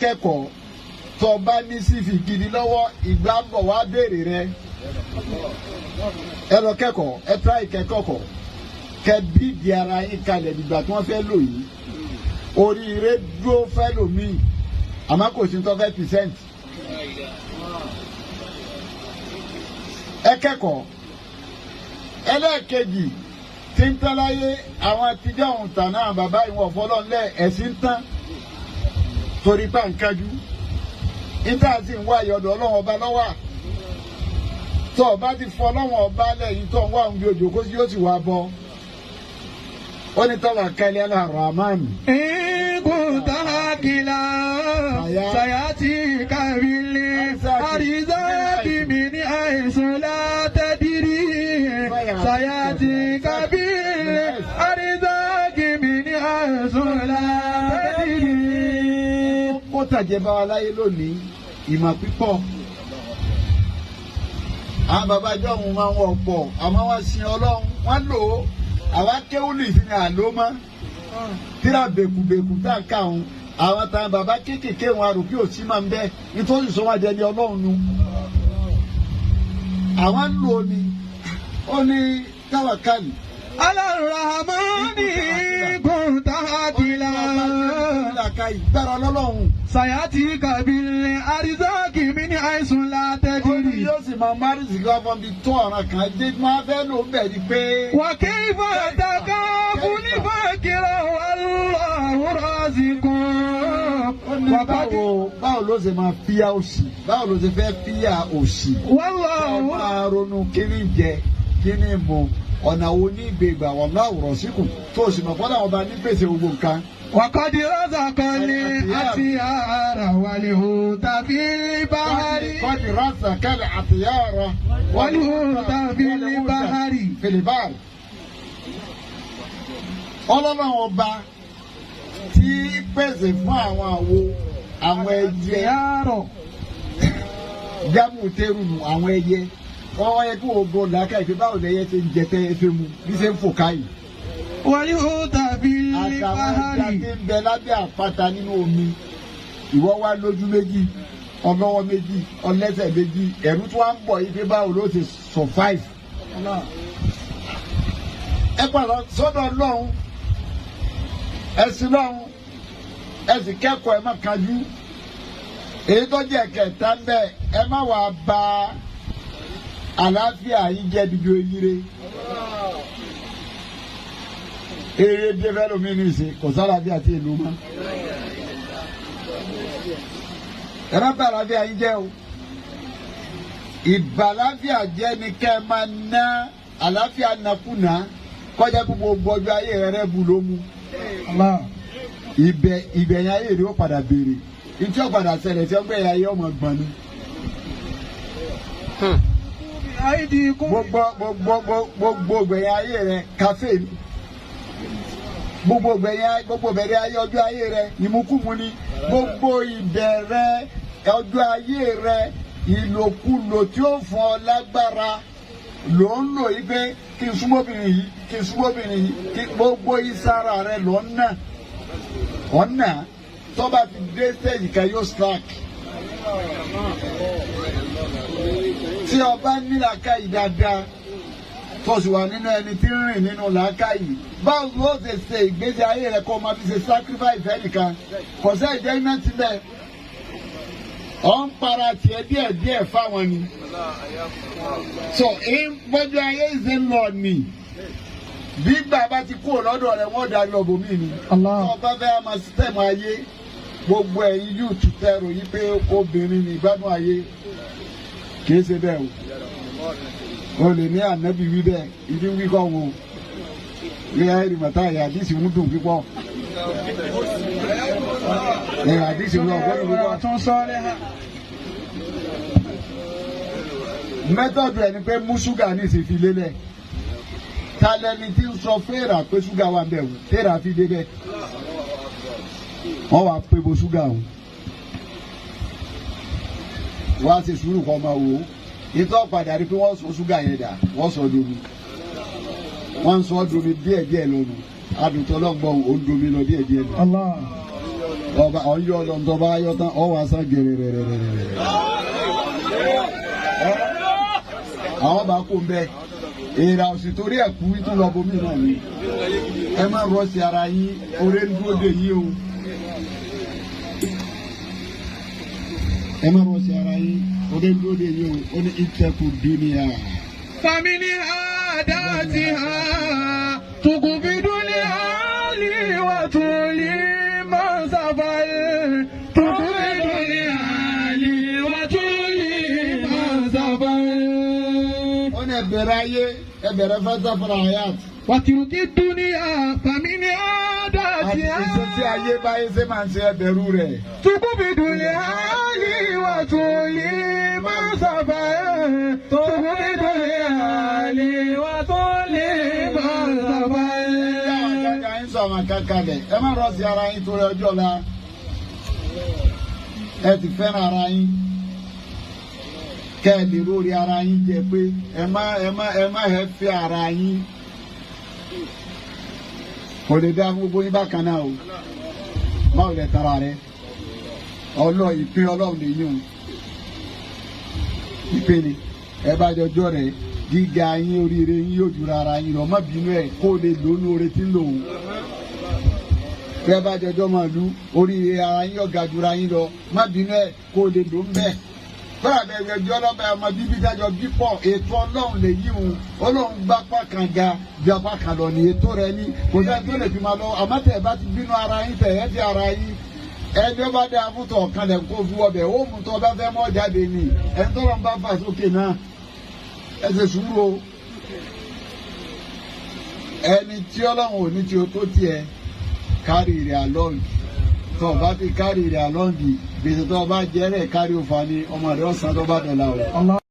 Kẹ́kọ̀ọ́, tó o bá ní CV gidi lọ́wọ́, ìgbà ń bọ̀ wá béèrè rẹ. Ẹ lọ kẹ́kọ̀ọ́, ẹ tá ìkẹ́kọ̀ọ́, kẹ bíìdì ara yín kalẹ̀ nígbà tí wọ́n fẹ́ lò yìí. Oríire dúró fẹ́ lòmíì, àmọ́ kò sí tó fẹ́ percent. Ẹ kẹ́kọ̀ọ́. Ẹlẹ́ẹ̀kejì tí ń tán láyé, àwọn àtijọ́ òun tàn náà, bàbá ìwọ̀n fọlọ́nlẹ̀, ẹ̀sìn ń tán torí pa nkájú níta sì ń wá ìyọ̀dọ̀ Ọlọ́run Ọba lọ́wọ́. Tó o bá ti fọ Ọlọ́run Ọba lẹ́yìn tó ń wá òun bí òjò kó sí, yóò sì wá bọ́. Ó ní tọ́lá kẹ́lẹ́ Rahman. إن كنت عاقلا سيأتيك بالأرزاق من حيث لا تدري، سيأتيك بالأرزاق من حيث لا تدري. Kó tàjẹ́ bá wa láyé lónìí, ìmọ̀ pípọ̀. Àwọn bàbá ìjọ òun máa ń wọ̀ pọ̀, àmọ́ wọ́n sin Ọlọ́run, wọ́n lò ó. Àwa kéwúlì sí ni àló mọ́ tíra bèkùbèkù tá a kà ń àwọn táwọn bàbá kéékèèké wọn àròkí òsì máa ń bẹ nítorí sọ wọn jẹni Ọlọ́run nu. Àwọn ń lò ó ni ó ní táwàkàlì. على الرحمن إن كنت عاقلا Gbára lọ́lọ́run. سيأتيك بالأرزاق من حيث لا Ó ní تدري. yóò sì máa márìsì kan fún mi tó ọ̀ràn kan dé máa fẹ́ ló ń bẹ̀ ni pé. وكيف تخاف الفقر والله رازق؟ Ó ní وقد báwo ló ṣe máa fíyà òṣì, báwo ló ṣe fẹ́ fíyà òṣì? Ẹ والله máa ronú kí ni jẹ, kí ni mu, ọ̀nà wo ní ìgbégbà wọn láwùrọ̀ síkù tó o sì mọ̀ fọ́nà ọba ní pèsè gbogbo nǹkan. وقد رزقني أطيار والحوت في البحر. Kọ́ni rásà kẹ́lẹ̀ àtìyára. والحوت في البحر. Fìlìbáàrì. Ọlọ́run Ọba tí pèsè fún àwọn àwo, àwọn ẹyẹ. أطيار. Jámù tẹrù nù, àwọn ẹyẹ. Wọ́n yẹ kí wọ́n gbọ́ làákà ìpè báwo lẹyẹ ṣe ń jẹ tẹ́ ẹ ṣe mu bí ṣe ń fò káyìí. والحوت في Àtàwọn ẹja البحر. tí ń bẹ lábẹ́ àpáta nínú omi. Ìwọ wá lójú méjì, ọlọ́wọ́ méjì, ọlẹ́sẹ̀ méjì, ẹ̀rú tí wọ́n ń bọ̀ yìí pé báwo ló ṣe survive. Ẹ padà sọ́dọ̀ Ọlọ́run, ẹ sin Ọlọ́run, ẹ sì kẹ́kọ̀ọ́, ẹ má kanjú. Èyí tó jẹ́ kẹta ń bẹ, ẹ má wàá ba àlàáfíà yín jẹ́ dídú eyín. Eré dé fẹ́ lómi ní ìsìn, kò sálàáfíà tí ìlú mọ́. Ẹ má bà àlàáfíà yín jẹ́ o. Ìbàláfíà jẹ́ ni kẹ́ ẹ máa ná àlàáfíà nakúnà, kọjá gbogbo ọjọ́ ayé rẹ rẹ bu ló mú. الله. Ibẹ̀ yẹn ayé rẹ ó padà béèrè ìtí ó padà ṣẹlẹ̀ tí ó gbẹ̀yà ayé ọmọ gbọ̀n ni. بأيديكم. Gbogbo gbẹ̀yìn ayé rẹ káfé ni, gbogbo gbẹ̀yìn, gbogbo bẹ̀rẹ̀ ayé, ọjọ́ ayé rẹ ìmúkúmu ni, gbogbo ìbẹ̀rẹ̀ ọjọ́ ayé rẹ ìlòkulò tí ó fún ọ lágbára ló ń lò yí pé kí n súnmọ́bìnrin yìí, kí n súnmọ́bìnrin yìí, kí gbogbo ìsára rẹ lọ ń nà ọ̀nà tó bá ti dé stage kan yóò slack. Tí o bá ní làákàyè dáadáa, tó sì wà nínú ẹni tí ń rìn nínú làákàyè, báwo ló ṣe ṣe ìgbésí ayé rẹ kó o máa fi ṣe sacrifice ẹnìkan? Kò sẹ́ enjoyment bẹ́ẹ̀. Ọ̀ ń para tiẹ̀ díẹ̀ díẹ̀ fáwọn ni. So bọ́jú ayé ṣe ń lọ nì, bí bàbá ti kúrò lọ́dọ̀ rẹ̀, wọ́n darí ọ̀bùnmí ni. Allah. Tó o bá fẹ́ máa sísẹ̀mù ayé, gbogbo ẹ̀yin yóò tún tẹ̀rù yí pé obìnrin ní ìgbádùn ayé, kì í ṣe bẹ́ẹ̀ o. O lè ní ànábì wí bẹ́ẹ̀, ìdí wí kọ́ wo ní ayé mọ̀tá yà, àdìsí ń dùn pípọ̀ ẹ̀, àdìsí ń dùn pípọ̀. Tún sọ́ọ́lẹ̀. Mẹ́tọ̀dù ẹ̀ ni pé mú ṣúgà ní ìsìn fi lélẹ̀. Ta lẹni tí ń sọ fẹ́ẹ̀rà pé ṣúgà wà ń bẹ̀ wò, fẹ́ẹ̀rà fi dé bẹ́ẹ̀, wọ́n wá pé bo ṣúgà o, wọ́n á ṣe sùúrù kọ́ máa wò ó. Ìtọ́ padà rí pé wọ́n sọ ṣúgà yẹn dà, wọ́n sọ domi, wọ́n ń sọ domi díẹ̀ díẹ̀ lọ́nu. Adùntọ́ lọ́gbọ̀n, ó ń domi lọ díẹ̀ díẹ̀ lọ. Allah. Ọba ọyọ ọlọ́ntọ́ bá yọ tán, ọwọ́ asán gèrèrèrèrèrè. Àwọn bá kó ń bẹ èèrà òsì torí ẹ̀ kú tún lọ bomi náà ni. Ẹ má rọ́ọ̀sì ara yín, oore ń dúró dè yín o. Ẹ má rọ́ọ̀sì ara yín, oore ń dúró dè yín o. Ó ní ìtẹ́kù dúnìyà. فمن عاداتها تقبض العالي وتولي من سفل، تقبض العالي وتولي من سفل. Ó ní ẹbẹ̀rẹ̀ ayé, ẹbẹ̀rẹ̀ fẹ́sẹ̀ fúnra hayat. واترك الدنيا فمن Àti iṣẹ́ tí عاداتها ayé báyé ṣe máa ń ṣe, ẹbẹ̀rù rẹ̀. تقبض العالي وتولي من سفل، تقبض العالي وتولي من سفل. Àwọn kankan ń sọ àwọn kankan lẹ̀. Ẹ má rọ́ọ̀sì ara yín torí ọjọ́ ọ̀la. Ẹ ti fẹ́ràn ara yín. Kẹ́ ẹ lè rórí ara yín jẹ pé ẹ má ẹ fẹ́ ara yín. Kò lè dá gbogbo yín bákan náà o. Báwo lẹ tara rẹ? Ọlọ́ ìpín Ọlọ́run lè yín o. Ìpín ni ẹ bá jọjọ́ rẹ̀, gíga yín, oríire yín yóò jura ara yín lọ. Má bínú ẹ kó o lè lónú oore tí ń lò ó. Bẹ́ẹ̀ bá jọjọ́ máa lu oríire ara yín yóò ga jura yín lọ. Má bínú ẹ kó o lè lò ń bẹ́ẹ̀. Kọ́lá bẹ́ẹ̀ jọjọ́ lọ́bẹ̀ ọmọ bíbí dájọ́ bí pọ̀, ètò Ọlọ́run lè yí òun. Ọlọ́run gbá apá kan ga ju apá kan lọ ní ètò rẹ ní. Kò sẹ́ni tó lè fi máa lọ. Àmọ́ tẹ̀ bá ti bínú ara yín, tẹ̀ ẹ́ ti ara yín, ẹni ó bá dáa fún tọ̀ kan lẹ̀ kó fún ọbẹ̀ ó mú tọ́ bá fẹ́ mọ́ jáde ni. Ẹni tọ́lọ́ ń bá fà sókè náà, ẹ ṣe sùúrù o. Ẹni tí Ọlọ́run ò ní tí o tó tiẹ̀ kárì rẹ̀ along, tó o bá ti kárì rẹ̀ along, gbèsè tó o bá jẹ́ rẹ̀ kárí òfa ni ọmọ rẹ̀ ọ̀sán tó bá dọ̀la o.